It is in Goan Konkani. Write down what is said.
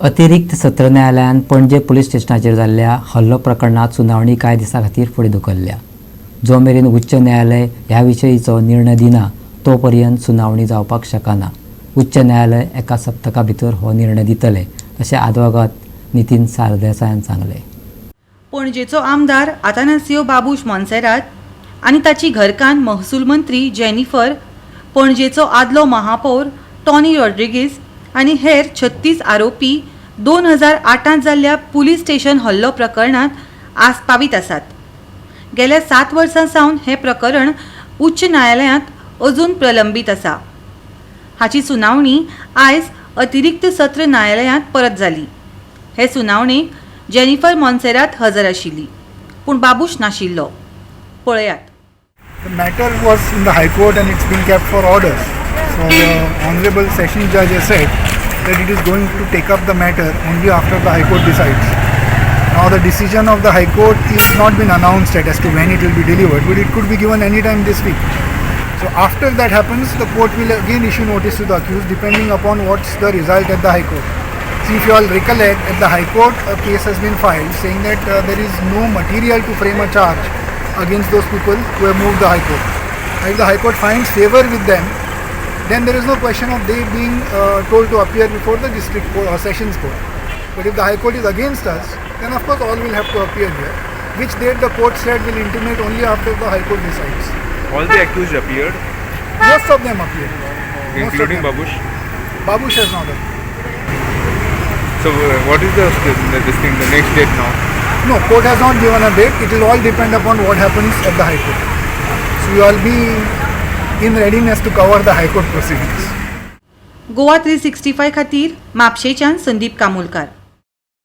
अतिरिक्त सत्र न्यायालयान पणजे पुलीस स्टेशनाचेर जाल्ल्या हल्लो प्रकरणांत सुनावणी कांय दिसां खातीर फुडें धुकल्ल्या. जो मेरेन उच्च न्यायालय ह्या विशयीचो निर्णय दिना तो पर्यंत सुनावणी जावपाक शकना. उच्च न्यायालय एका सप्तका भितर हो निर्णय दितले, अशें आदवोगाद नितीन सारदेसायान सांगलें. पणजेचो आमदार आतानासियो बाबूश मोन्सेरात आनी ताची घरकान्न महसूल मंत्री जेनिफर, पणजेचो आदलो महापौर टॉनी रॉड्रिगीस आनी हेर 36 आरोपी 2008त जाल्ल्या पुलीस स्टेशन हल्लो प्रकरणांत आसपावीत आसात. गेल्या 7 वर्सां सावन हें प्रकरण उच्च न्यायालयांत अजून प्रलंबीत आसा. हाची सुनावणी आयज अतिरिक्त सत्र न्यायालयांत परत जाली. हे सुनावणेक जेनिफर मोन्सेरात हजर आशिल्ली, पूण बाबूश नाशिल्लो. पळयात. The matter was in the High Court and it's been kept for orders. So the Honorable Sessions Judge has said that it is going to take up the matter only after the High Court decides. Now the decision of the High Court is not been announced yet as to when it will be delivered, but it could be given anytime this week. So after that happens, the court will again issue notice to the accused depending upon what's the result at the High Court. See, if you all recollect, at the High Court, a case has been filed saying that there is no material to frame a charge against those people who have moved the High Court. If the High Court finds favor with them, then there is no question of they being told to appear before the district court or sessions court. But if the High Court is against us, then of course all will have to appear here, which date the court said will intimate only after the High Court decides. All the accused appeared, Most of them appeared. Most of including them. Babush. Babush has not appeared. So, what is the this thing, the next date now? No, court has not given a date. It will all depend upon what happens at the High Court. So we all be in readiness to cover the High Court proceedings. Goa 365 खातीर म्हापशेच्यान संदीप कामुलकार.